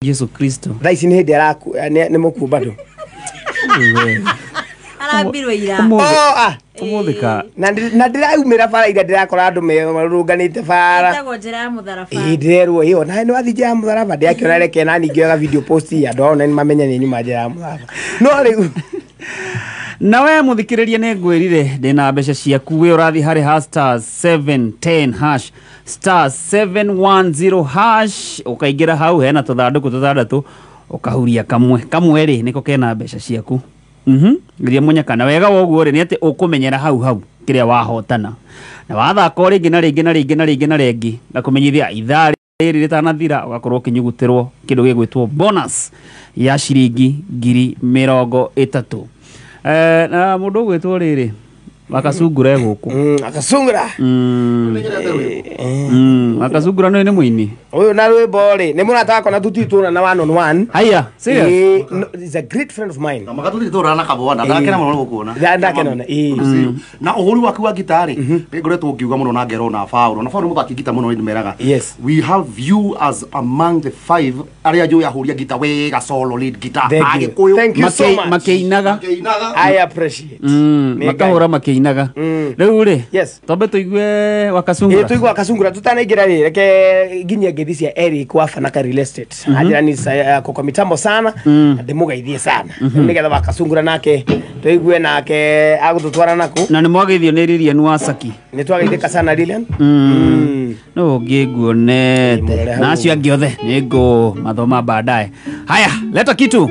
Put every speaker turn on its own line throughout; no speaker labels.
Jesu Kristo.
Thaa ici nĩ hĩndĩ araku nĩ mũkuũ bado.
Arambirwo ira.
Oh, ah.
Ũmũthĩ ka
Na ndĩraumĩra bara ira ndĩrakora andũ marũrũnganĩte bara.
Ĩtagwo njĩra ya mũtharaba.
Ĩĩ ndĩrerwo ĩyo na nĩ wathiĩ njĩra ya mũtharaba ndĩrakĩona reke na ningĩ oyaga video post andũ ao na nĩ mamenye nĩ nyuma njĩra ya mũtharaba. No rĩu
na we muthikiriria nĩ ngwĩrire ndĩna mbeca ciaku wĩ ũrathiĩ harĩ ha star 710 hash star 710 hash ũkaingĩra hau hena tũthandũkũ tũthandatũ ũkahuria kamwe kamwe rĩ nĩko kena mbeca ciaku. Geria mũnyaka na wega woguo rĩ nĩ atĩ ũkũmenyera hau hau kĩrĩa wahotana na wathaka o rĩngĩ na rĩngĩ na rĩngĩ na rĩngĩ na rĩngĩ ngakũmenyithia ithaa rĩrĩ rĩtanathira ũgakorwo ũkĩnyugutĩrwo kĩndũ gĩgwĩtwo bonus ya ciringi 30,000. Na mũndũ ũgwĩtwo rĩrĩ wakacungura gũkũ.
Akacungura.
Wakacungura nĩ mũini
ũyũ na rwĩmbo rĩ nĩ mũrata wakwa na tũtitũra na one on one.
Haya, serious?
No, he's a great friend of mine.
Na magatũtitũra na kabwana ndakena mũno gũkuona.
Ndakena ĩĩ.
Na ũhũri waku wa gita rĩ ngoretwo ngiuga mũno na ngero na Paul na Paul mũthaki gita mũno nĩ meraga.
Yes.
We have you as among the five arĩa njũĩ ahũri a gita wega solo lead guitar.
Agĩkũyũ. Thank you so much.
Makĩinaga.
I appreciate.
Makahũra makĩinaga. Rĩu rĩ
yes.
Tombe tũigue wakacungura.
Ĩĩ tũigue wakacungura tutanaingĩra rĩ reke nginya ngeithi cia Eric wa Fanaka Real Estate. Anjĩra ni kwa mitambo sana na ndĩmũgeithie sana. Nĩgetha wakacungura nake tũigue nake agũtũtwara naku.
Na nĩ mwageithio nĩ Lilian wa Saki.
Nĩ twageithĩka sana Lilian.
No ũngĩ nguonete na acio angĩ othe nĩ ngũ mathoma baadaye. Haya, leta kitu.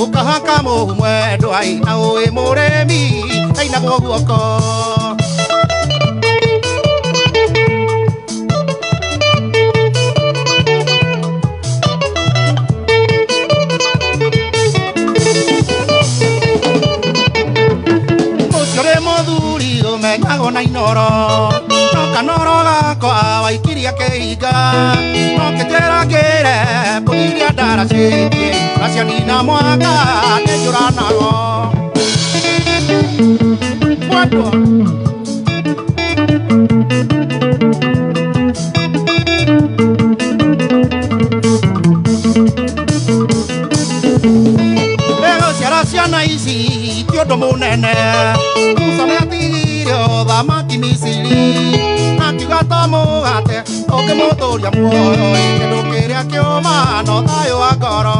Ukahaka mũhu mwendwa na ũĩ mũrĩmi ainagwo guoko. Ũcio mũthuri ũmenyagwo na inoro no kanoro gakwa waikiria kĩhinga no kĩnjĩra ngĩre mbũri iria ndaracĩtie nacionina mwaka nĩnjũranago mwendwa. Egũciara ciana ici ti ũndũ mũnene Musa nĩatigire ũthamaki Misiri akiuga to mũgate ũngĩmũtũria muoyo kĩndũ kĩrĩa kĩũma no thayũ wa ngoro.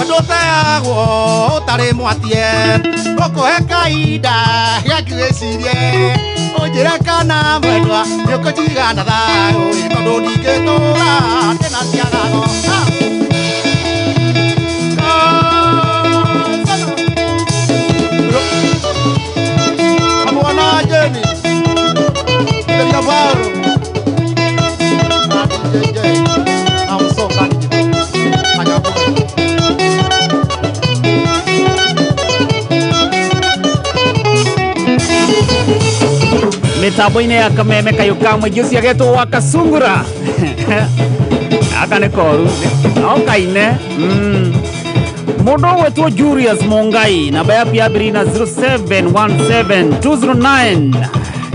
Ndũteagwo ũtarĩ mwatie ũkũhe kahinda gaku wĩcirie ũnjĩre kana mwendwa nĩũkũnjigana thayũ tondũ ndingĩtũra ndĩna ciagago. Mwana Jeni Geria Baru na DJ na msonga Anyabuga.
Mitambo-inĩ ya kameme kayũ ka mũingĩ ũcio agetwo wa Kasungura aka nĩ koru no kaine. Mũndũ ũgwĩtwo Julius Mungai namba yaku yambĩrĩirie na 0717209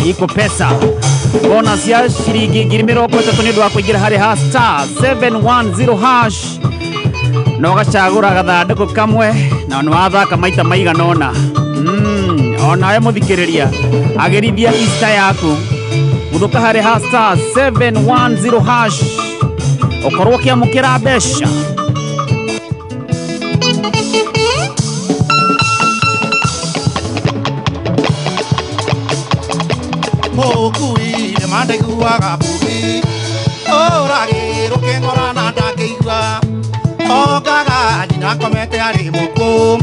iko pesa bonus ya ciringi 30,000 nĩ ũndũ wa kũingĩra harĩ ha star 710 hash na ũgacagũra gathandũkũ kamwe na nĩ wathaka maita maigana ũna. Onawe mũthikĩrĩria agĩrithia Easter yaku gũthũka harĩ ha star 710 hash ũkorwo ũkĩamũkĩra mbeca.
Mũkui nĩmandaiguaga bubi ũragĩrwo kĩng'ora na ndangĩigua ongaga nyina akomete arĩ mũkuũ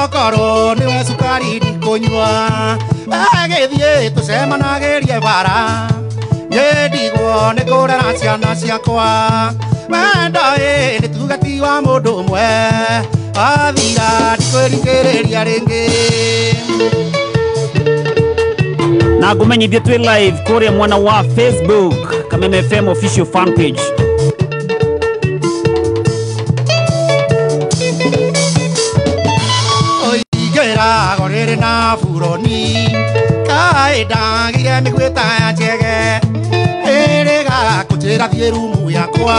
okorwo nĩwe cukari ndikũnyua agĩthiĩ tũcemanagĩrie bara nĩndigwo nĩ kũrera ciana ciakwa wendo ĩ nĩ tuge ti wa mũndũ ũmwe wathira ndikwĩringĩrĩria rĩngĩ.
Na ngũmenyithie twĩ live kũrĩa mwena wa Facebook Kameme FM official fan page.
Oigĩrago rĩrĩ na buroni kaĩ ndagire mĩgwĩta ya njege ĩrĩga kũnjĩra thiĩ rumu yakwa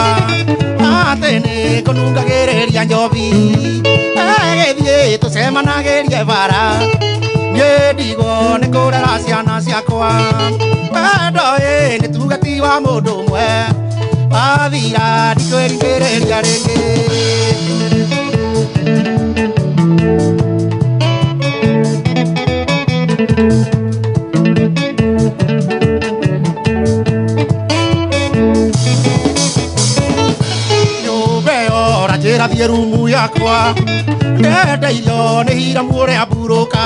atĩ nĩ ngũnungagĩrĩria njobi agĩthiĩ tũcemanagĩrie bara niĩ ndigwo nĩ kũrera ciana ciakwa wendo ĩ nĩ tuge ti wa mũndũ ũmwe wathira ndikwĩringĩrĩria rĩngĩ. Nyũmba ĩyo ũranjĩra thiĩ rumu yakwa ndendeirio nĩ Hiramu ũrĩa mburũka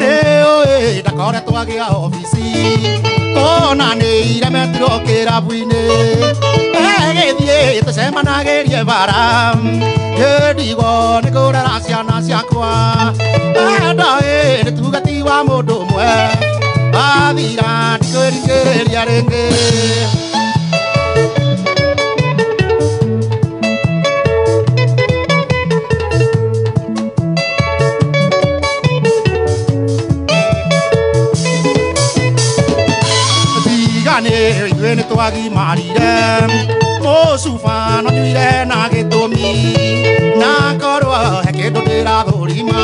nĩũĩ ndakoretwo agĩa obici kona nĩ iremetirwo kĩrabu-inĩ agĩthiĩ tũcemanagĩrie bara ndigwo nĩ kũrera ciana ciakwa wendo ĩ nĩ tuge ti wa mũndũ ũmwe wathira ndikwĩringĩrĩria rĩngĩ. Ithuĩ nĩ twagimarire mũcuba no nyuire na gĩtũmi na korwo he kĩndũ ndĩrathũrima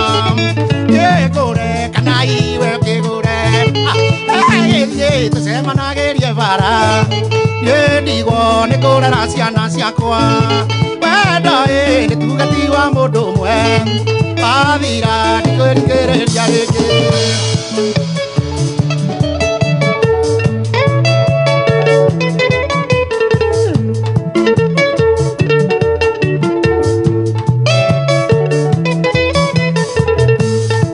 kĩgũre kana iwe ũkĩgũre agĩthiĩ tũcemanagĩrie bara niĩ ndigwo nĩ kũrera ciana ciakwa wendo ĩ nĩ tuge ti wa mũndũ ũmwe Wathira ndikwĩrikĩrĩria rĩngĩ.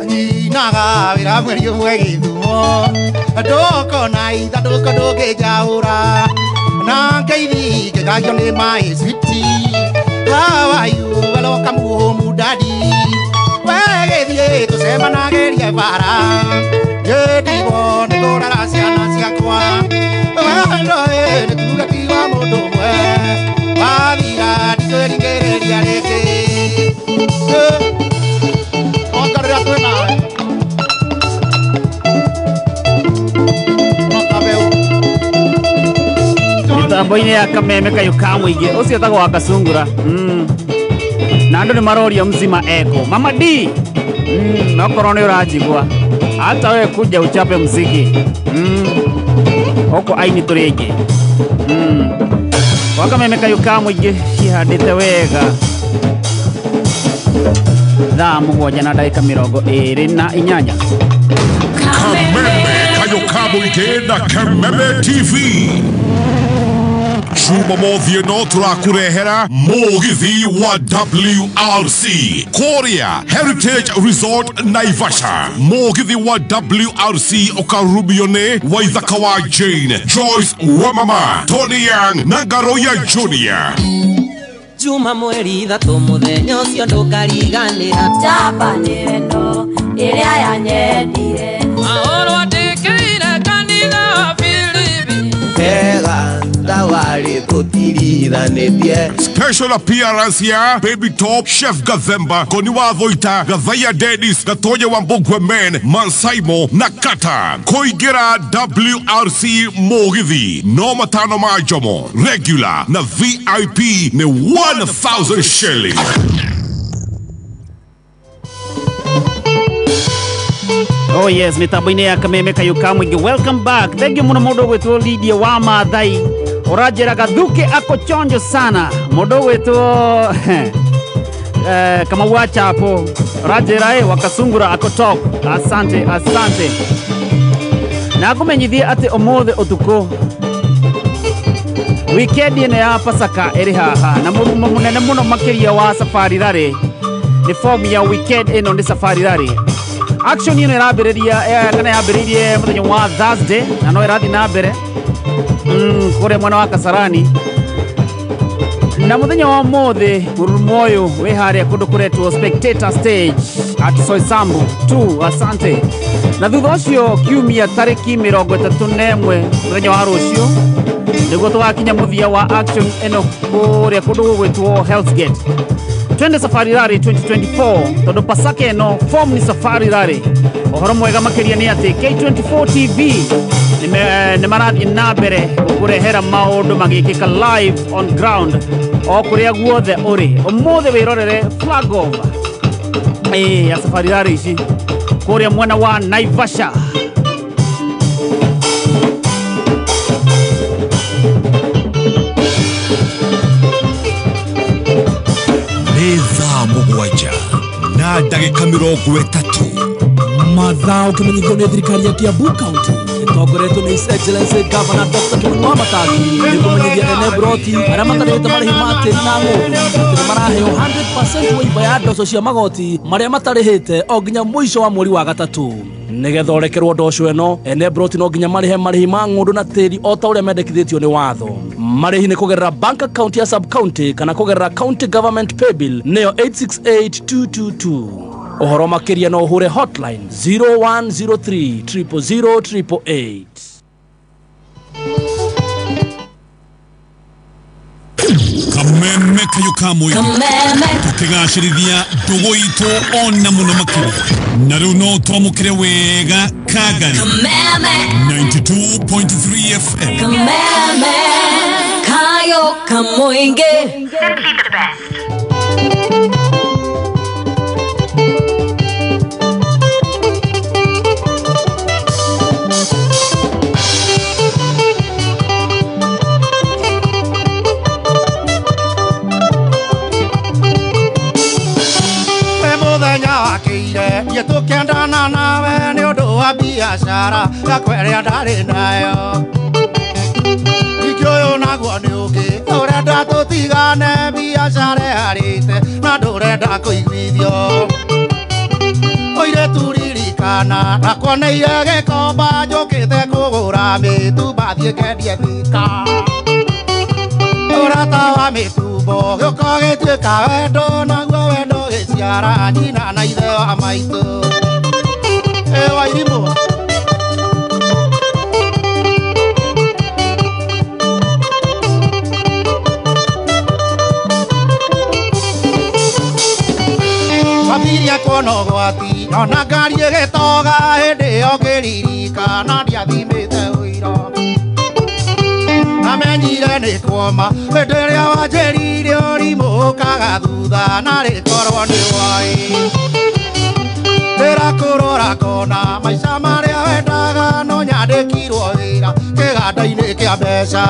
Nyinaga wĩra mweri ũmwe gĩthumo ndũkona ithandũkũ ndũngĩnjaũra na ngeithi ngĩgagio nĩ my sweetie. How are you? Welcome home daddy. Wegĩthiĩ tũcemanagĩrie bara ngĩndigwo nĩ kũrara ciana ciakwa wendo ĩ nĩ tuge ti wa mũndũ ũmwe wathira ndikwĩringĩrĩria rĩngĩ. Ongerera twĩ nawe.
Mitambo-inĩ ya Kameme kayũ ka mũingĩ ũcio etagwo wa Kasungura. Na andũ nĩ maroria mzima eko Mama D. Nokorwo nĩ ũranjigua hata we kuja uchape mziki. Oko aini tũrĩ aingĩ. Wa Kameme kayũ ka mũingĩ cihandĩte wega thaa 7 na ndagĩka 28.
Kameme kayũ ka mũingĩ na Kameme TV. Jumamothi ĩno tũrakũrehera mũgithi wa WRC Korea Heritage Resort Naivasha. Mũgithi wa WRC ũkarumio nĩ Waithaka wa Jane, Joyce Wamama, Tony Young na Ngaroya Junior.
Juma mweri 3 mũthenya ũcio ndũkariganĩra.
Njamba nĩ wendo ĩrĩa yanyendire.
Maũrwo ndĩkĩire kanitha wa Filipi.
Ega tawari tũtirithanĩtie.
Special appearance ya Baby Top, Chef Gathemba, Goni wa Thoita, Gathaya Dennis, Gatonya wa Mbugwe Men, Mansaimo na Kata. Koigera WRC Mũgithi no matano ma Jomo, regular na VIP ni 1,000 shilling.
Oh yes, mitambo-inĩ ya Kameme kayũ ka mũingĩ. Welcome back. Thank you mũno mũndũ ũgwĩtwo Lydia wa Maathai. Ũranjĩra Gathuke ako chonjo sana. Mũndũ ũgwĩtwo Kamau wa Chapo. Ũranjĩra wa Kasungura ako top. Asante, asante. Na ngũmenyithie atĩ ũmũthĩ ũtukũ weekend ĩno ya Pasaka ĩrĩ haha na mũrumo mũnene mũno makĩria wa Safari Rally nĩ form ya weekend ĩno nĩ Safari Rally. Action ĩno ĩrambĩrĩria kana yambĩrĩirie mũthenya wa Thursday na no ĩrathiĩ na mbere kũrĩa mwena wa Kasarani. Na mũthenya wa ũmũthĩ mũrurumo ũyũ wĩ harĩa kũndũ kũretwo Spectator Stage at Soysambu 2. Asante. Na thutha ũcio kiumia tarĩki 31 mũthenya wa rũciũ nĩguo tũgakinya mũthia wa action ĩno kũrĩa kũndũ gũgwĩtwo Hell's Gate. Twende Safari Rally 2024 tondũ Pasaka ĩno form ni Safari Rally. Ũhoro mwega makĩria nĩ atĩ K24 TV nĩ marathiĩ na mbere gũkũrehera maũndũ magĩkĩka live on ground o kũrĩa guothe ũrĩ. Ũmũthĩ wĩrorere flag off ya Safari Rally ici kũrĩa mwena wa Naivasha.
Nĩ thaa 7 na ndagĩka 30.
Mathaa ũkĩmenyithio nĩ thirikari ya Kiambu County ĩtongoretio nĩ His Excellency Governor Dr. Kimani Wamatangi nĩ kũmenyithia ene broti arĩa matarĩhĩte marĩhi ma tĩri na ng'ũndũ atĩ nĩ maraheo 100% waiver ya ndoco cia magoti marĩa matarĩhĩte o nginya mũico wa mweri wa 3. Nĩgetha ũrekerwo ndoco ĩno ene broti no nginya marĩhe marĩhi ma ng'ũndũ na tĩri o ta ũrĩa mendekithĩtio nĩ watho. Marĩhi nĩ kũgerera bank account ya sub county kana kũgerera county government paybill nĩyo 868222. Ũhoro makĩria no ũhũre hotline 0103 000 888.
Kameme kayũ ka mũingĩ tũkĩgacĩrithia ndũgũ itũ ona mũno makĩria na rĩu no twamũkĩre wega Kangari 92.3 FM.
Kameme kayũ ka mũingĩ.
Simply the best.
biacara yakwa ĩrĩa ndarĩ nayo Wiki ũyũ naguo nĩ ũngĩ ũrenda tũtigane biacara ĩharĩte na ndũrenda kũiguithio Mũirĩtu ririkana ndakuoneire gĩkomba njũkĩte kũgũra mĩtumba thiĩ ngendie Thika Ũrata wa mĩtumbo gĩũka gĩtuĩka wendo naguo wendo gĩciara nyina na ithe wa maitũ Ĩ Wairimũ Wambirie kuona ũgwati ona ngari ĩgĩtoga hĩndĩ ĩyo ngĩririkana ndiathimĩte ũira Namenyire nĩ kuoma hĩndĩ ĩrĩa wanjĩrire ũrimũ ũkaga thutha na rĩkorwo nĩ woĩ Ndĩrakũrora ngona maica marĩa wendaga no nyandĩkirwo wĩra kĩganda-inĩ kĩa mbeca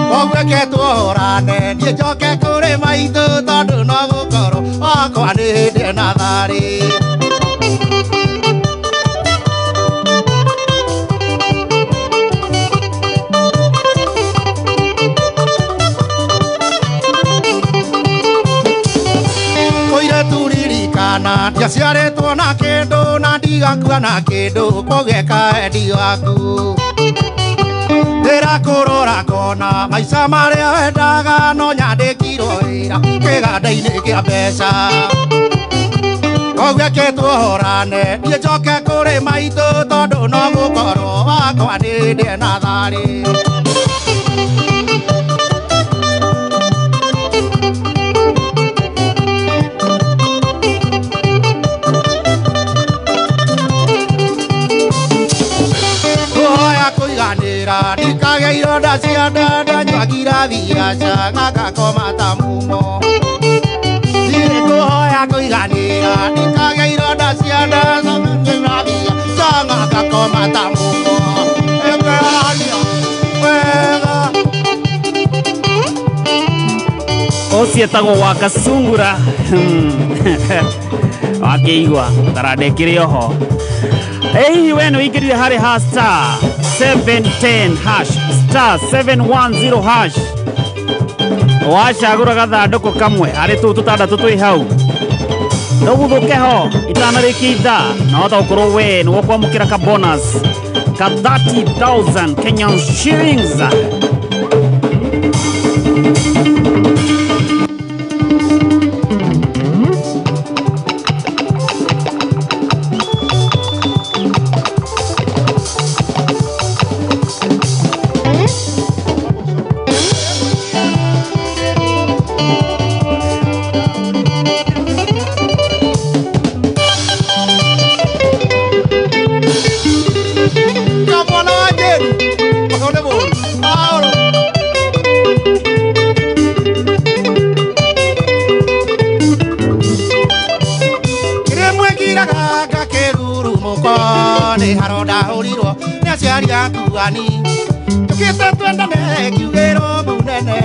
Koguo reke tuohorane niĩ njoke kũrĩ maitũ tondũ no gũkorwo wakwa nĩ hĩndĩ ena tharĩ Mũirĩtu ririkana ndiaciarĩtwo na kĩndũ na ndigakua na kĩndũ kũgeka wendi waku Ndĩrakũrora ngona maica marĩa wendaga no nyandĩkirwo wĩra kĩganda-inĩ kĩa mbeca Koguo reke tuohorane niĩ njoke kũrĩ maitũ tondũ no gũkorwo wakwa nĩ hĩndĩ ena tharĩ Kũhoya kũiganĩra ndikage ironda cia nda ndanyua ngirathi ya chang'a ngakoma ta mumo Ndirĩ kũhoya kũiganĩra ndikage ironda cia nda ndanyua ngirathi ya chang'a ngakoma ta mumo Ĩkĩrania wega
Ũcio etagwo Wakasungura wakĩigua taranda ĩkĩrĩ oho Ĩ we nĩ wĩingĩrire harĩ ha star 710 hash star 710 hash wacagũra gathandũkũ kamwe harĩ tũu tũtandatũ twĩ hau ndũguthũke ho itanarĩkia ithaa na wahota gũkorwo we nĩ ũkwamũkĩra ka bonus ka 30,000 Kenyan shillings.
Kamwana wa Njeri makone mũru Paũlũ Rĩmwe ngiraga ngakĩrurumũko nĩ haro ndahũrirwo nĩ aciari aku ani Njũkĩte twendane ngiugĩrwo mũnene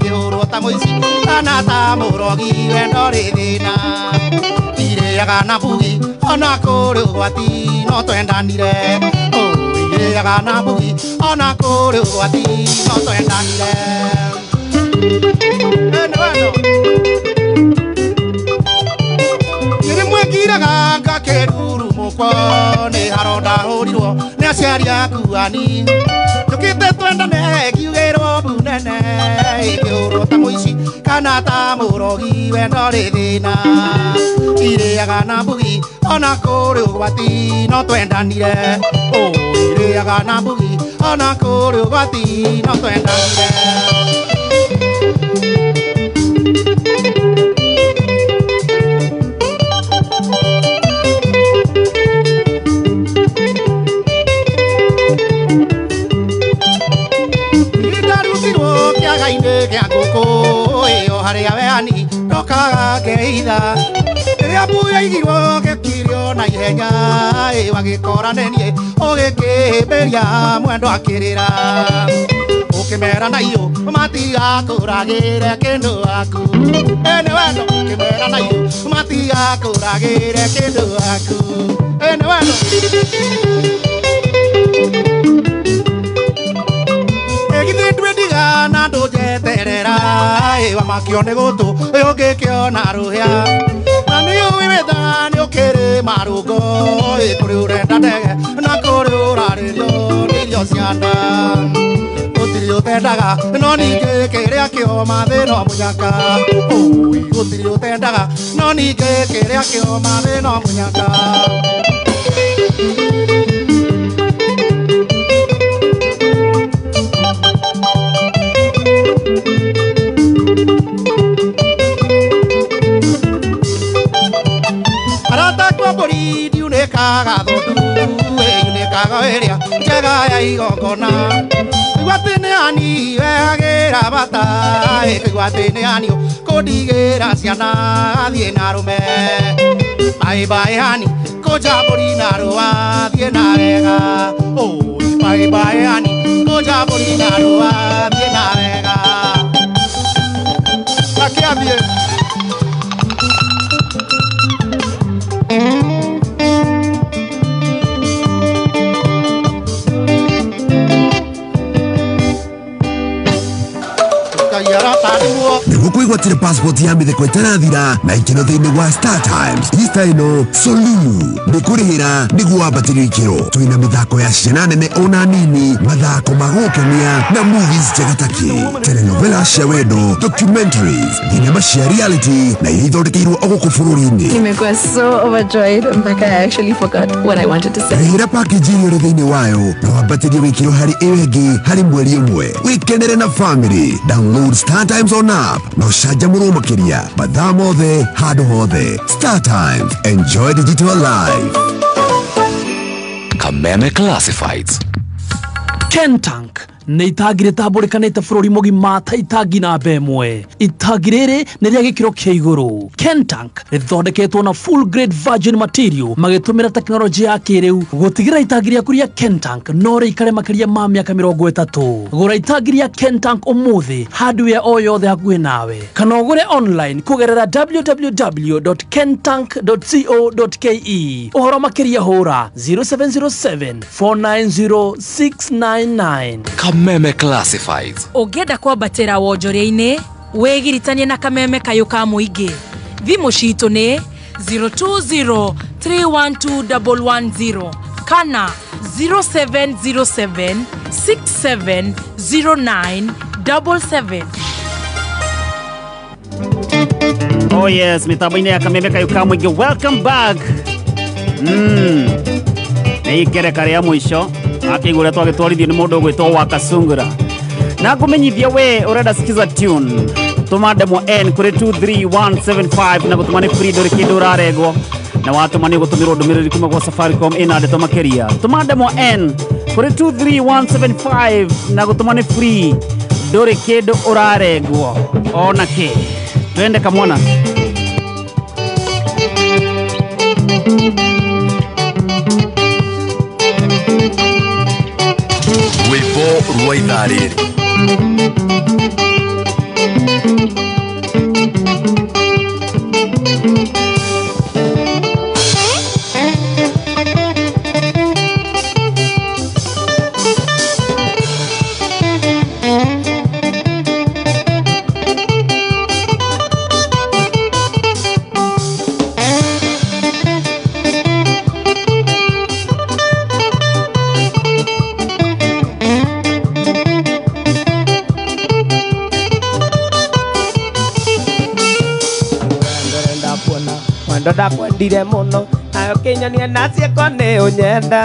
ngĩhũrwo ta mũici kana ta mũrogi wendo rĩ thĩna Irĩaga na bugi ona kũrĩ ũgwati no twendanire Irĩaga na bugi ona kũrĩ ũgwati no twendanire Ĩ nĩ wendo Rĩmwe ngiraga ngakĩrurumũkwo nĩ haro ndahũrirwo nĩ aciari aku ani Njũkĩte twendane ngiugĩrwo mũnene ngĩhũrwo ta mũici kana ta mũrogi wendo rĩ thĩna Irĩaga na mbugi ona kũrĩ ũgwati no twendanire Irĩaga na mbugi ona kũrĩ ũgwati no twendanire Ndarutirwo kĩaga-inĩ kĩa ngũkũ ĩyo harĩa we ani ndokaga ngeitha Rĩrĩa mbu yaigirwo gĩkirio na ihenya ĩ wagĩkora nĩ niĩ ũgĩkĩhĩmbĩria mwendo akĩrĩra Ũkĩmera na iyũ matigakũragĩre kĩndũ aku Ĩ nĩ wendo ũkĩmera na iyũ matigakũragĩre kĩndũ aku Ĩ nĩ wendo. Ĩgithĩ ndwĩndiga na ndũnjeterera ĩ wamakio nĩ gũtũ ũngĩkĩona rũhĩa na nĩ ũĩ wĩtha nĩ ũkĩrĩ marũngo ĩ kũrĩ ũrenda ndege na kũrĩ ũrarĩrio nĩ irio cia nda gũtirĩ ũtendaga no ningĩ kĩrĩa kĩoma thĩ no mũnyaka ũi gũtirĩ ũtendaga no ningĩ kĩrĩa kĩoma thĩ no mũnyaka. Arata kwa mbũri ndiunĩkaga thũndũ ĩunĩkaga ĩrĩa njega ya igongona igua atĩ nĩ ani wehagĩra bata ĩkaigua atĩ nĩ ani kũndigĩra ciana thiĩ na arũme bye bye hani kũnja mbũri na rũa thiĩ na wega ũi bye bye hani kũnja mbũri na rũa thiĩ na wega akĩathiĩ.
Nĩguo kwĩgwatĩra passport ya mĩtheko ĩtarathira na ikeno thĩinĩ wa Star Times Easter ĩno Solumu nĩ kũrĩhĩra nĩguo wambatĩrio ikĩro. Twĩna mĩthako ya ciana nene ona nini, mathako ma gũkenia na movies njega ta kĩ, telenovela cia wendo, documentaries, thinema cia reality na iria ithondekeirwo o gũkũ bũrũri-inĩ.
Nimekuwa so overjoyed mpaka I actually forgot what I wanted to say.
Rĩhĩra package ĩrĩa ũrĩ thĩinĩ wayo na wambatĩrio gĩkĩro harĩ ĩyo ĩngĩ harĩ mweri ũmwe. Wĩkenere na family. Download Star Times on app na ũcanjamũrwo makĩria mathaa mothe handũ hothe. Star Times, enjoy digital life.
Kameme Classifieds.
Kentank nĩ itangi rĩtambũrĩkanĩte bũrũri mũgima ta itangi namba ĩmwe. Itangi rĩrĩ nĩ rĩa gĩkĩro kĩa igũrũ. Kentank rĩthondeketwo na full grade virgin material magĩtũmĩra tekinoronjĩ ya kĩrĩu gũtigĩrĩra itangi rĩaku rĩa Kentank no rĩikare makĩria ma mĩaka 30. Gũra itangi rĩa Kentank ũmũthĩ hardware o yothe hakuhĩ nawe kana ũgũre online kũgerera www.kentank.co.ke. Ũhoro makĩria hũra 0707 490 699.
Kameme Classifieds.
Ũngĩenda kwambatĩra wonjoria-inĩ wĩgiritanie na Kameme kayũ ka mũingĩ. Thimũ citũ nĩ 020 312 110 kana 0707 6709 77.
Oh yes, mitambo-inĩ ya Kameme kayũ ka mũingĩ. Welcome back. Nĩ ikereka rĩa mũico akĩigua ũrĩa twagĩtwarithio nĩ mũndũ ũgwĩtwo wa Kasungura na ngũmenyithia we ũrenda sikiza tune tũma ndemwa N kũrĩ 23175 na gũtũma nĩ free ndũrĩ kĩndũ ũrarengwo na watũma nĩ ũgũtũmĩrwo ndũmĩrĩri kuma gwa Safaricom ĩna ndeto makĩria. Tũma ndemwa N kũrĩ 23175 na gũtũma nĩ free ndũrĩ kĩndũ ũrarengwo ona kĩ. Twende kamwana.
Rwĩmbo rwa ithaa rĩrĩ.
Ndakwendire muno nayo kĩnyonia na ciĩko nĩ ũnyenda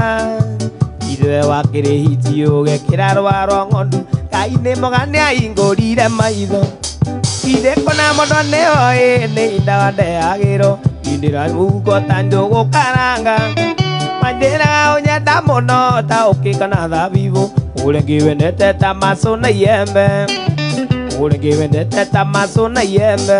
ithuĩ wakĩrĩ hiti ũgekĩra rwa rwa ng'ondu Ngai nĩ moga nĩ ahingũrire maitho ithĩko na mondo nĩyo ĩ nĩ ndawa ndeagĩrwo indĩra mũhuko ta njũgũ karanga manjĩraga ũnyenda mũno ta ũkĩ kana thabibũ ũrĩa ngĩwendete ta macũ na iembe ũrĩa ngĩwendete ta macũ na iembe.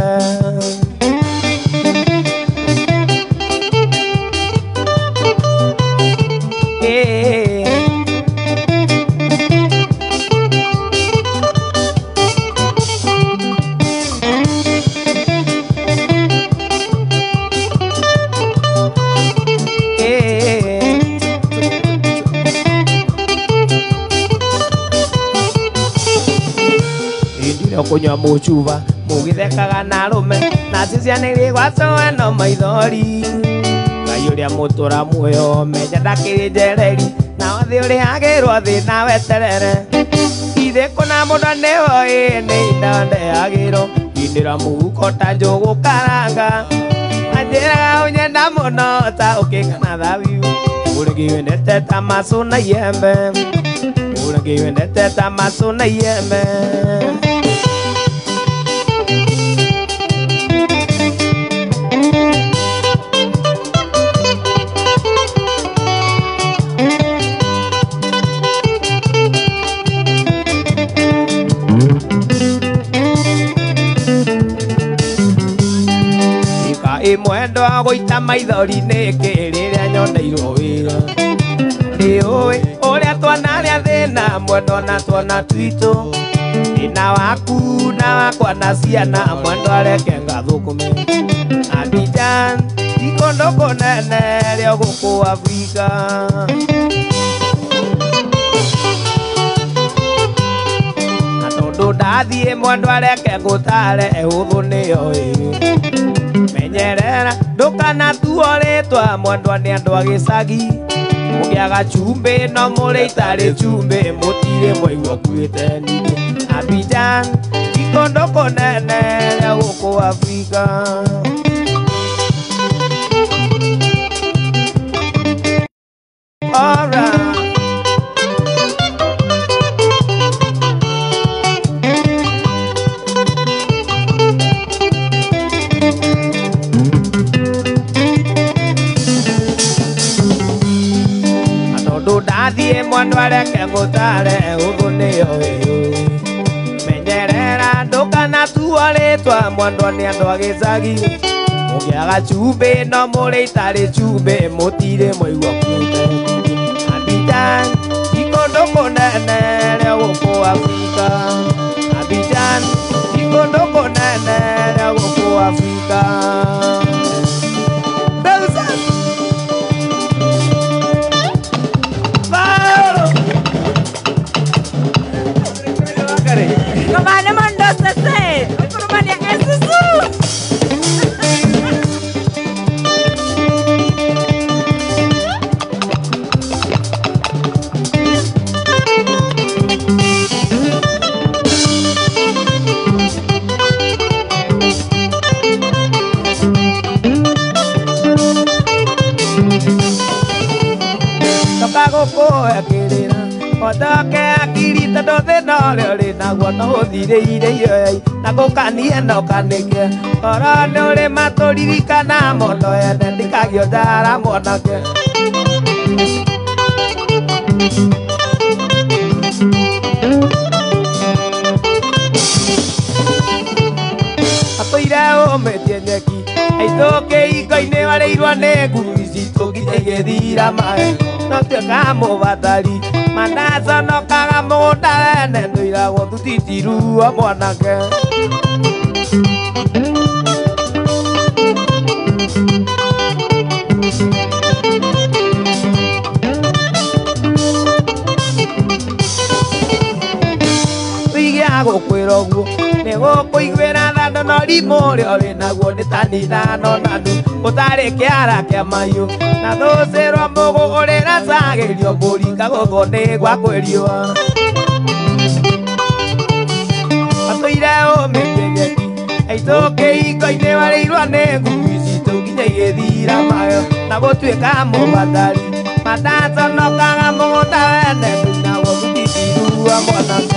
Kunywa mucuba mugithekaga na rume na ciana irĩ gwacoe no maithori Ngai ũrĩa mũtũra muoyo menya ndakĩrĩ njereri na thĩ ũrĩhagĩrwo thĩ na weterere ithe kũna mũndũ nĩoĩ nĩ indo ndeagĩrwo indĩra mũhuko ta njũgũ karanga anjĩraga ũnyenda mũno ta ũkĩng'ana thabiu ũrĩngĩ wendete ta macu na iembe ũrĩngĩ wendete ta macu na iembe. Mwendo gũita maithori nĩkĩ rĩrĩa nyoneirwo wĩra ndĩũĩ ũrĩa twanarĩa thĩna mwendo na twana twitũ thĩna waku na wakwa na ciana mwendo areke ngathũkũme Abidjan ti kũndũ kũnene rĩo gũkũ Afrika. Na tondũ ndathiĩ mwendo areke ngũtare hũthũ nĩyo ĩ menyerera ndũkanatuo rĩtwa mwendwa nĩ andũ a gĩcagi mũgĩaga cumbĩ no mũrĩ itarĩ cumbĩ mũtirĩ mwaigua kuĩte ningĩ Abidjan ti kũndũ kũnene gũkũ Afrika. Alright. Ndathiĩ mwendwa areke ngũtare hũthũ nĩyo ĩ menyerera ndũkanatuo rĩtwa mwendwa nĩ andũ a gĩcagi mũgĩaga cumbĩ no mũrĩ itarĩ cumbĩ mũtirĩ mwaigua kuĩte Abidjan ti kũndũ kũnene rĩo gũkũ Afrika Abidjan ti kũndũ kũnene rĩo gũkũ Afrika.
Ngomane mondo sese ukurumania esusu.
Toka gũkũhekĩrĩra otoke akiri tondũ thĩna ũrĩa ũrĩ naguo no ũthirĩire iyoyai na gũkanie no kanĩke oro nĩ ũrĩ matũririkana mũno ene ndikagio njara mwanake. Atũire ũmĩtie nyeki aitũkĩ ingo-inĩ warĩirwo nĩ nguru citũ nginya igĩthira maĩ no tuĩka mũbatari manaconokaga mũgũnda wene ndũiragwo thutitiruo mwanake. Tũigĩa gũkwĩra ũguo nĩ gũkũiguĩra thandũ no rimũ ũrĩa ũrĩ naguo nĩ tani ithano na ndu ũtarĩ kĩara kĩa mahiũ na thũcĩrwo mũgũ ũrĩracagĩrio mbũri kagũthwo nĩ gwa kwĩriũa atũire ũmĩtie nyeki aitũkĩ ingo-inĩ warĩirwo nĩ ngui citũ nginya igĩthira mayo na gũtuĩka mũbatari mataconokaga mũgũnda wene ndũinagwo thutitiruo mwanake.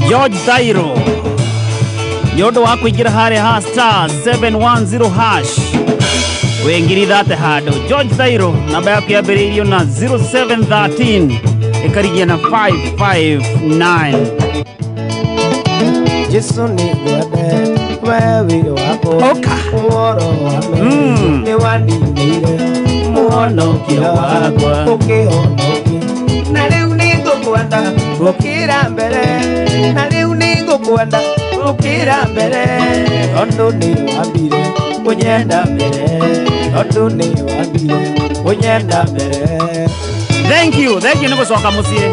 George Thairo nĩ ũndũ wa kũingĩra harĩa ha star 710 hash wĩngirithate handũ. George Thairo namba yaku yambĩrĩirio na 0713 ĩkarigia na 559.
Jesu nĩngwendete we wĩ wakwa ũhoro wa mehia nĩwaninĩire mũhonokio wakwa ũkĩhonokia na rĩu nĩngũkwenda gũkĩra mbere na rĩu nĩngũkwenda gũkĩra mbere tondũ nĩwambire kũnyenda mbere tondũ nĩwambire kũnyenda mbere.
Thank you nĩ gũcoka mũciĩ.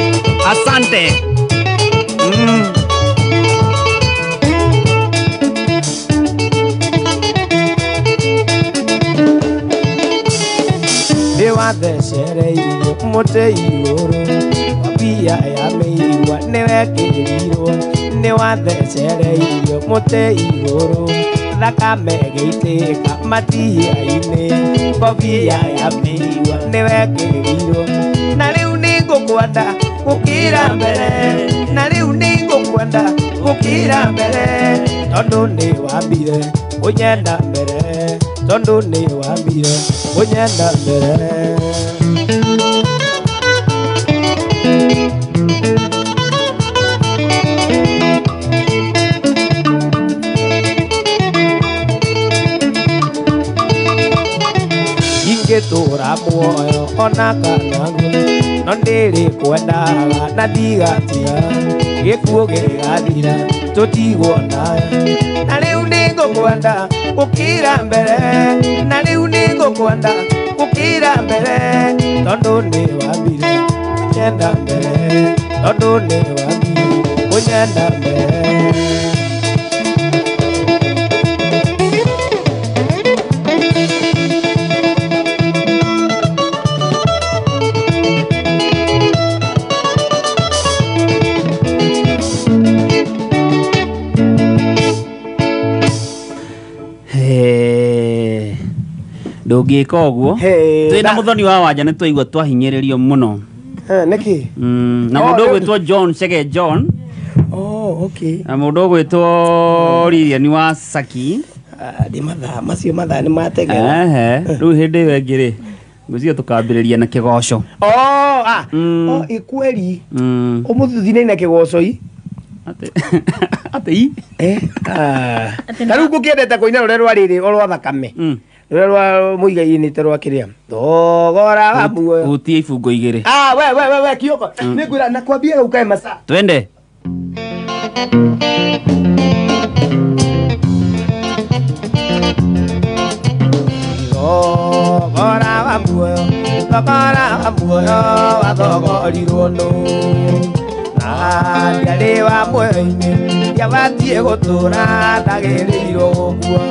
Asante.
Nĩwathecereirio mũtĩ igũrũ mbia ya mĩigua nĩwekĩrirwo nĩwathecereirio mũtĩ igũrũ thakame ĩgĩitĩka matihia-inĩ ngobia ya mĩigua nĩwekĩrirwo na rĩu nĩngũkwenda gũkĩra mbere na rĩu nĩngũkwenda gũkĩra mbere tondũ nĩwambire kũnyenda mbere tondũ nĩwambire kũnyenda mbere. Ingĩtũra muoyo ona kana nguo no ndĩrĩkwendaga na ndigatiga gĩkuũ gĩgathira tũtigwo nawe na rĩu nĩngũkwenda gũkĩra mbere na rĩu nĩngũkwenda gũkĩra mbere tondũ nĩwambire kũnyenda mbere tondũ nĩwambire kũnyenda mbere.
Ndũngĩka ũguo twĩna mũthoni wa wanja nĩ twaigua twahinyĩrĩrio mũno
nĩkĩ
na mũndũ ũgwĩtwo John Chege John.
Oh, okay.
Na mũndũ ũgwĩtwo Lilian wa Saki
ndĩ mathaa macio mathaa nĩ mategera.
Rĩu hĩndĩ ĩyo ĩngĩ rĩ ngwĩciria tũkambĩrĩria na kĩgoco.
Oh, ah. Oh, ikweli ũmũthĩ thinaina kĩgoco i
atĩ i
ta rĩu ngũkĩendete kũina rũrĩa rwa rĩrĩ o rwa thakame rũrĩa rwa mũigai-inĩ rwa kĩrĩa thogora wa muoyo
hutie ibungo igĩrĩ.
Ah, we we we we Kioko nĩngwĩra nakwambia rĩu kae masaa
twende.
Thogora wa muoyo thogora wa muoyo wathogorirwo nũ na ndiarĩ wa muoyo-inĩ ndiabatiĩ gũtũra ndagĩrĩirwo gũkua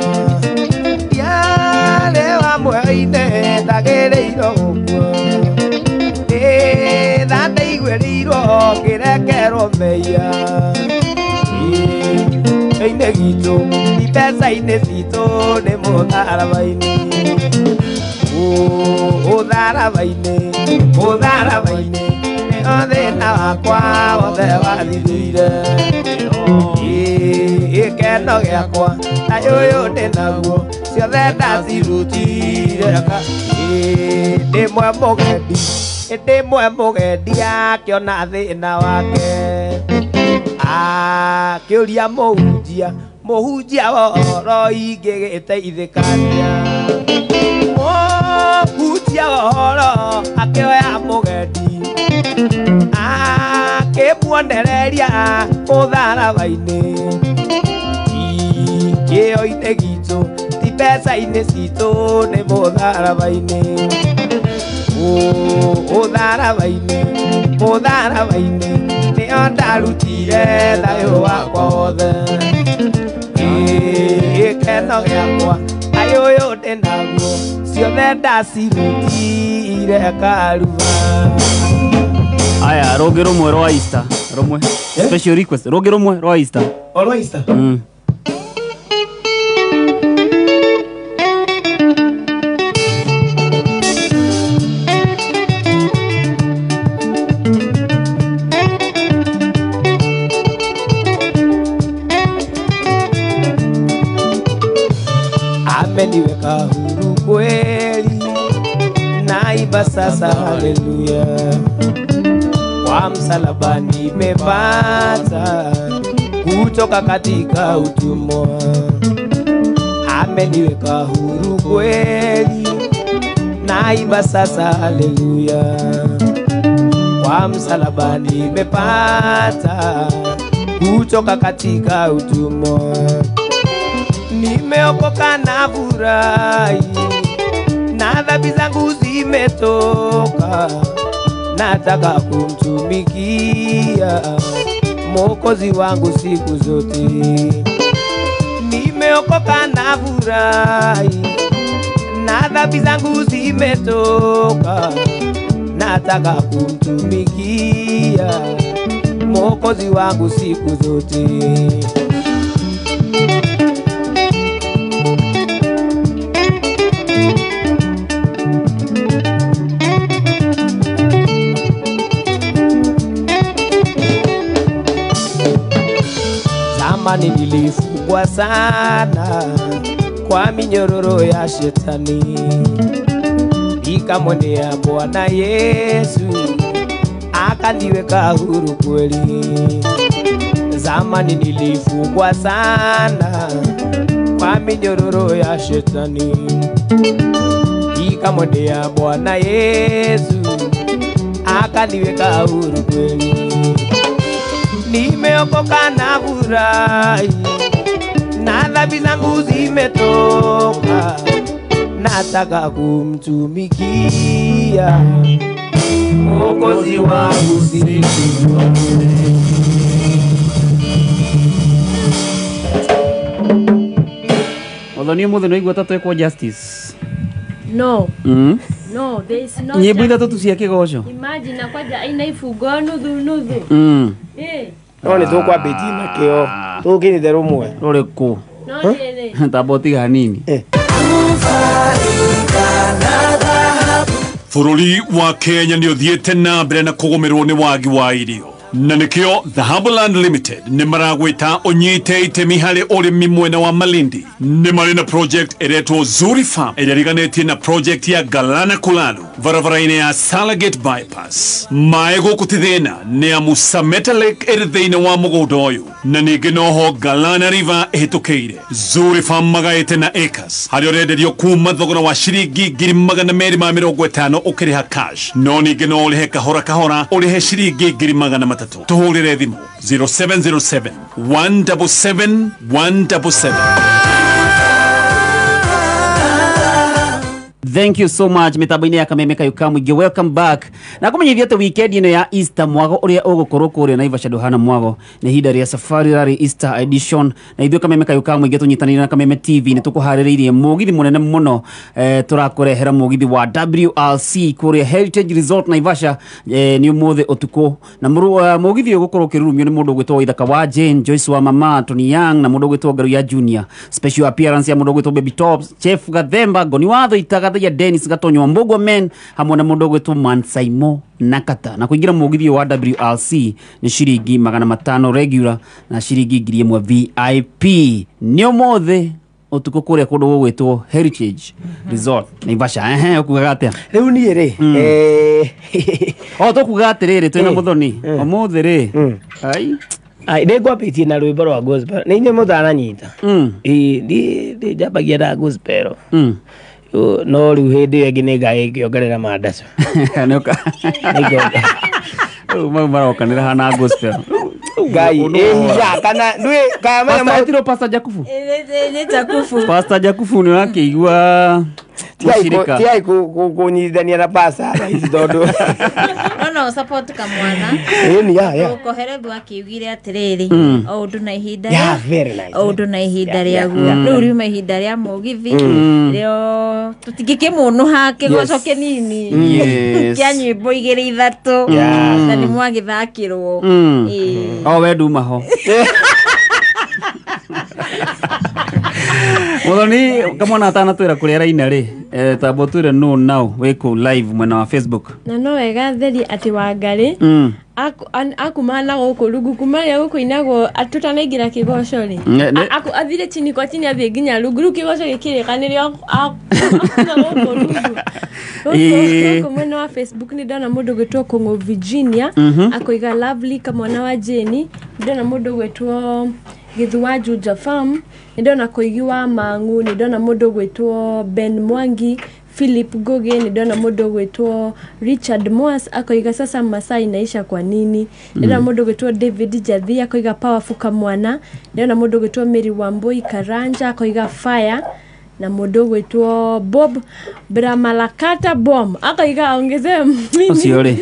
ndiarĩ wa muoyo-inĩ ndagĩrĩirwo gũkua nĩ tha ndaiguĩrĩirwo ngĩrekerwo mehia inĩ gitũ ti mbeca-inĩ citũ nĩ mũtharaba-inĩ mũtharaba-inĩ mũtharaba-inĩ nĩho thĩna wakwa wothe wathirire gĩkeno gĩakwa na ũyũ ndĩ naguo ciothe ndacirutire ndĩmwe mũgendi ndĩmwe mũgendi akĩona thĩna wake akĩũria mũhunjia mũhunjia wa ũhoro ingĩgĩteithĩkania mũhunjia wa ũhoro akĩoya mũgendi akĩmuonereria mũtharaba-inĩ kĩo-inĩ gitũ ti mbeca-inĩ citũ nĩ mũtharaba-inĩ mũtharaba-inĩ mũtharaba-inĩ nĩho ndarutire thayũ wakwa wothe gĩkeno gĩakwa thayũ ũyũ ndĩ naguo ciothe ndacirutire Karuba.
Aya rũngĩ rũmwe rwa Easter rũmwe special request rũngĩ rũmwe rwa Easter
o rwa Easter.
Ameniweka huru kweli naiba sasa haleluya kwa msalaba nimepata kuto kutoka katika utumwa, ameniweka huru kweli, naimba sasa haleluya. Kwa msalaba nimepata kutoka katika utumwa, nimeokoka na furahi, na dhambi zangu zimetoka, nataka kumtumikia Mwokozi wangu siku zote. Nimeokoka na furahi, na dhambi zangu zimetoka, nataka kumtumikia Mwokozi wangu siku zote. Zamani nilifungwa sana kwa minyororo ya shetani, nikamwendea Bwana Yesu akaniweka huru kweli. Zamani nilifungwa sana kwa minyororo ya shetani, nikamwendea Bwana Yesu akaniweka huru kweli. Nimeokoka na furahi, na dhambi zangu zimetoka, nataka kumtumikia Mwokozi wangu siku zote.
Muthoni umuthi no igua ta twekwo justice.
No. No, there is no.
Nyimbo ithatũ tu cia kĩgoco.
Imagine na kwanja aina ibungo nuthu nuthu.
No nĩ tũkwambĩtie na kĩo tũkinyĩte rũmwe.
Rũrĩkũ?
No rĩrĩ.
Tamba ũtiga hanini.
Bũrũri wa Kenya nĩ ũthiĩte na mbere na kũgũmĩrwo nĩ wagi wa irio, na nĩkĩo Dhahabu Land Limited nĩ maragwĩta ũnyite itemi harĩ ũrĩmi mwena wa Malindi. Nĩ marĩ na project ĩretwo Zuri Farm ĩrĩa ĩriganĩtie na project ya Galana Kulalu barabara-inĩ ya Salagate Bypass. Maĩ gũkũ ti thĩna nĩ amu Sameta Lake ĩrĩ thĩinĩ wa mũgũnda ũyũ, na ningĩ noho Galana River ĩhĩtũkĩire. Zuri Farm magaĩte na acres harĩa ũrenderio kuma thogora wa ciringi 250,000 ũkĩrĩha cash, no ningĩ no ũrĩhe kahora kahora ũrĩhe ciringi 300,000. Tuhũrĩre thimũ 0707 177 177.
Thank you so much mitambo-inĩ ya Kameme Kayũ ka Mũingĩ. Welcome back. Na kũmenyithia atĩ weekend ĩno ya Easter mwago ũrĩa ũgũkorwo kũrĩa Naivasha ndũhana mwago nĩ ihinda rĩa Safari Rally Easter edition, na ithuĩ Kameme Kayũ ka Mũingĩ tũnyitanĩire na Kameme TV nĩ tũkũharĩrĩirie mũgithi mũnene mũno. Tũrakũrehera mũgithi wa WRC kũrĩa Heritage Resort Naivasha nĩ ũmũthĩ ũtukũ, na mũgithi ũyũ ũgũkorwo ũkĩrurumio nĩ mũndũ ũgwĩtwo Waithaka wa Jane, Joyce wa Mama, Tony Young na mũndũ ũgwĩtwo Ngaruiya Junior. Special appearance ya mũndũ ũgwĩtwo Baby Tops, Chef Gathemba, Ngoni wa Thũita, Gathaiya Dennis Gatonyo wa Mbũgua Men hamwe na mũndũ ũgwĩtwo Mansaimo Nakata. Na kũingĩra mũgithi wa WRC nĩ ciringi 500 regular na ciringi 1000 VIP. Nĩ ũmũthĩ ũtukũ kũrĩa kũndũ gũgwĩtwo Heritage Resort Naivasha. Ũkugaga atĩa
rĩu niĩ rĩ?
O tũkugaga atĩrĩrĩ, twĩna Mũthoni ũmũthĩ rĩ. Ai
Ai nĩ ngwambĩtie na rwĩmbo rwa gospel. Nĩ inyuĩ mũtananyita. Ĩĩ niĩ njambagia na gospel. No rĩu hĩndĩ ĩyo ĩngĩ nĩ ngagĩkĩongerera mandaco.
Rĩu mau marokanĩra hana gospel.
Ngai ĩhica kana ndũĩ
Pastor etirwo Pastor Jakubu.
Nĩ Jakubu.
Pastor Jakubu nĩ ũrakĩigua mũcirika.
Tigai kũnyitithania na pastor thaa ici tondũ
No support kamwana.
Ĩni ya.
Koherethu akiugire atĩrĩrĩ, o ũndũ na ihinda
rĩa very nice.
O ũndũ na ihinda rĩaguo. Rĩu riuma ihinda rĩa mũgithi rĩo tũtingĩkĩmũnũha kĩgoco kĩnini kĩa nyĩmbo igĩrĩ ithatũ na nĩ mwagĩthakĩrwo.
O we nduma ho. Muthoni kamwana atanatwĩra kũrĩa araina rĩ, tamba ũtwĩre no now wĩ kũu live mwena wa Facebook.
Na no wega theri atĩ Wangarĩ akuma na gũkũ rungu kuma rĩrĩa gũkũ inagwo tũtanaingĩra kĩgoco rĩ, athire chini kwa chini athiĩ nginya rungu, rĩu kĩgoco gĩkĩrĩka nĩrĩo akuma gũkũ rungu. Gũkũ mwena wa Facebook nĩ ndona mũndũ ũgwĩtwo Kũng'ũ Virginia akoiga lovely kamwana wa Jane, ndona mũndũ ũgwĩtwo Githu wa Juja Farm, nĩ ndona Koigi wa Mangu, nĩ ndona mũndũ ũgwĩtwo Ben Mwangi, Philip Ngugi, nĩ ndona mũndũ ũgwĩtwo Richard Moas akoiga sasa Masai inaisha kwa nini. Nĩ ndona mũndũ ũgwĩtwo David Jathi akoiga powerful kamwana. Nĩ ndona mũndũ ũgwĩtwo Mary Wambui Karanja akoiga fire, na mũndũ ũgwĩtwo Bob Bramalakata Bom akoiga aongezee mimi.
Ũcio rĩ.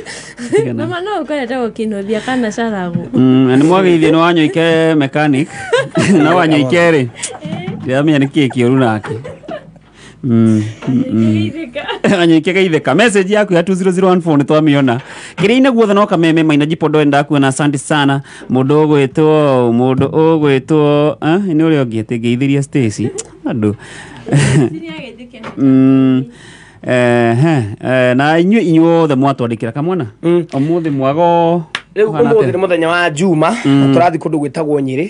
Mama no ũkorete gũkĩnũthia kana caragu.
Nĩ mwageithio nĩ Wanyoike mechanic. Na Wanyoike rĩ, ndiramenya nĩ kĩĩ kĩũru nake. Wanyoike geithĩka. Message yaku ya 20014 nĩ twamĩona. Kĩrĩa-inĩ guothe no Kameme Maina Jipondo ndakuona, asante sana. Mũndũ ũgwĩtwo nĩ ũrĩa ũngĩ atĩ ngeithĩria Stacy andũ. Na inyuĩ inyuothe mwatwandĩkĩra kamwana ũmũthĩ mwago
Rĩu ũmũthĩ nĩ mũthenya wa Juma, na tũrathiĩ kũndũ gwĩtagwo Nyĩrĩ,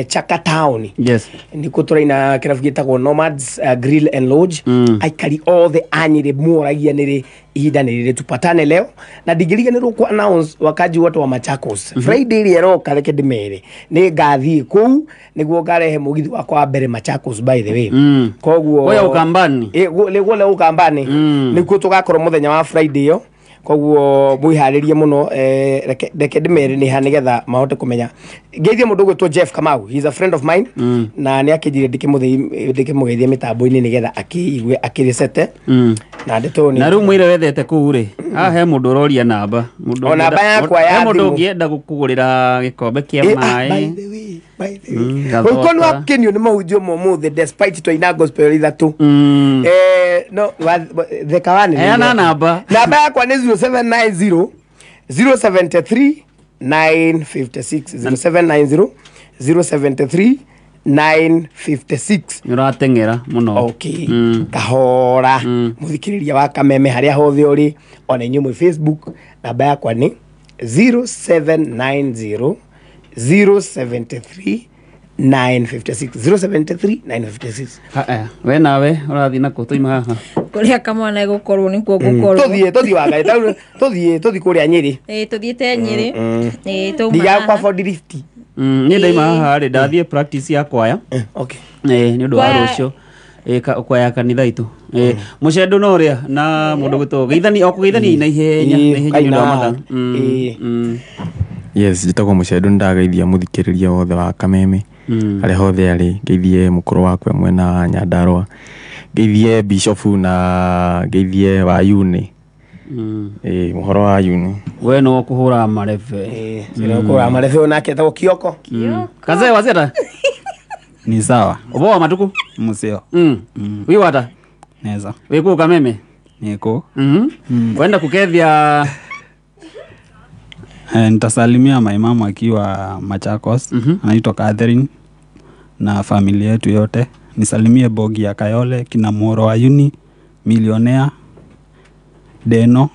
Chaka Town.
Yes.
Nĩkuo tũraina kĩrabu gĩtagwo Nomads Grill and Lodge. Aikari othe a Nyĩrĩ moragia nĩrĩ ihinda nĩ rĩrĩ, tupatane leo. Na ndingĩriganĩrwo ku announce wakaji wote wa Machakos. Friday ĩrĩa ĩroka, reke ndĩmere, nĩ ngathiĩ kũu nĩguo ngarehe mũgithi wakwa wa mbere Machakos, by the way. Koguo
Oya Ukambani.
Nĩguo leo Ukambani. Nĩkuo tũgakorwo mũthenya wa Friday ĩyo. Koguo mwĩharĩrie mũno, reke ndĩmere nĩ ha nĩgetha mahote kũmenya. Ngeithie mũndũ ũgwĩtwo Jeff Kamau, he is a friend of mine, na nĩ akĩnjĩrire ndĩkĩmũgeithie mĩtambo-inĩ nĩgetha akĩigue akĩrĩcete. Na ndeto nĩ
Na rĩu mwĩre wethete kũu rĩ, haha he mũndũ ũroria namba.
O namba yakwa ya
he mũndũ
thimũ.
ũngĩenda gũkũgũrĩra gĩkombe kĩa maĩ.
By the way, by the way. Ũkorwo nĩ wakenio nĩ mahunjio ma ũmũthĩ despite twaina gospel ithatũ. No theka wane.
Heana namba.
Namba yakwa nĩ 0790 073 956, 0790 073 956.
Nĩ ũrateng'era mũno.
Okay. Kahora. Mũthikĩrĩria wa Kameme harĩa hothe ũrĩ, ona inyuĩ mwĩ Facebook, namba yakwa nĩ 0790 073 956, 073 956.
We nawe ũrathiĩ nakũ tũima haha?
Kũrĩa kamwana gũkorwo nĩkuo gũkorwo.
Tũthiĩ Wangarĩ, tũthiĩ kũrĩa Nyĩrĩ.
Tũthiĩte Nyĩrĩ. Tũma
Ndigakwa
haha.
Ford Lift.
Niĩ ndaima haha rĩ, ndathiĩ practice ya kwaya.
Okay.
Nĩ ũndũ wa rũciũ. Kwaya kanitha itũ. Mũcendo no ũrĩa na mũndũ gwĩtwo geithani, o kũgeithania na ihenya, na ihenya nĩ ũndũ wa mathaa.
Yes, njĩtagwo Mũcendo, nĩndageithia mũthikĩrĩria wothe wa Kameme harĩa hothe arĩ, ngeithie mũkũrũ wakwa mwena wa Nyandarũa, ngeithie Bishofu na ngeithie Wayuni. Mũhoro wa Yuni.
We no kũhũra marebe.
Kũhũra marebe onake etagwo Kioko.
Kazee wazeta?
Ni sawa.
Ũbo wa matuku?
Museo.
Wi wata?
Neza.
Wĩ kũu Kameme?
Niko.
Wenda kukethia?
Nitasalimia maimamu akiwa Machakos. Anaitwa Catherine na familia yetu yote. Nisalimie Bogi ya Kayole, kina Moro wa Yuni, Millionaire, Deno,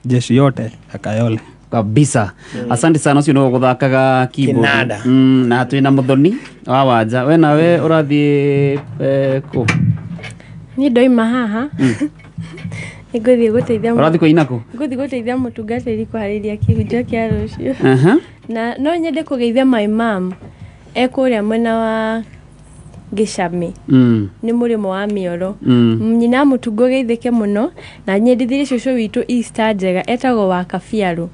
jeshi yote ya Kayole.
Kabisa. Asante sana ucio no guthakaga keyboard.
Kinanda.
Na twina Muthoni wa Wanja. We nawe urathie kũ?
Niĩ ndoima haha. Nĩngũthiĩ gũteithia
Ũrathiĩ kũina kũ?
Ngũthiĩ gũteithia mũtungatĩri kũharĩria kĩhunjio kĩa rũciũ. Na no nyende kũgeithia my mom e kũrĩa mwena wa Gĩcamĩ. Nĩ mũrĩmo wa Mĩoro. Nyina mũtungo geithĩke mũno, na nyendithirie cũcũ witũ Easter njega etagwo wa Kabiarũ.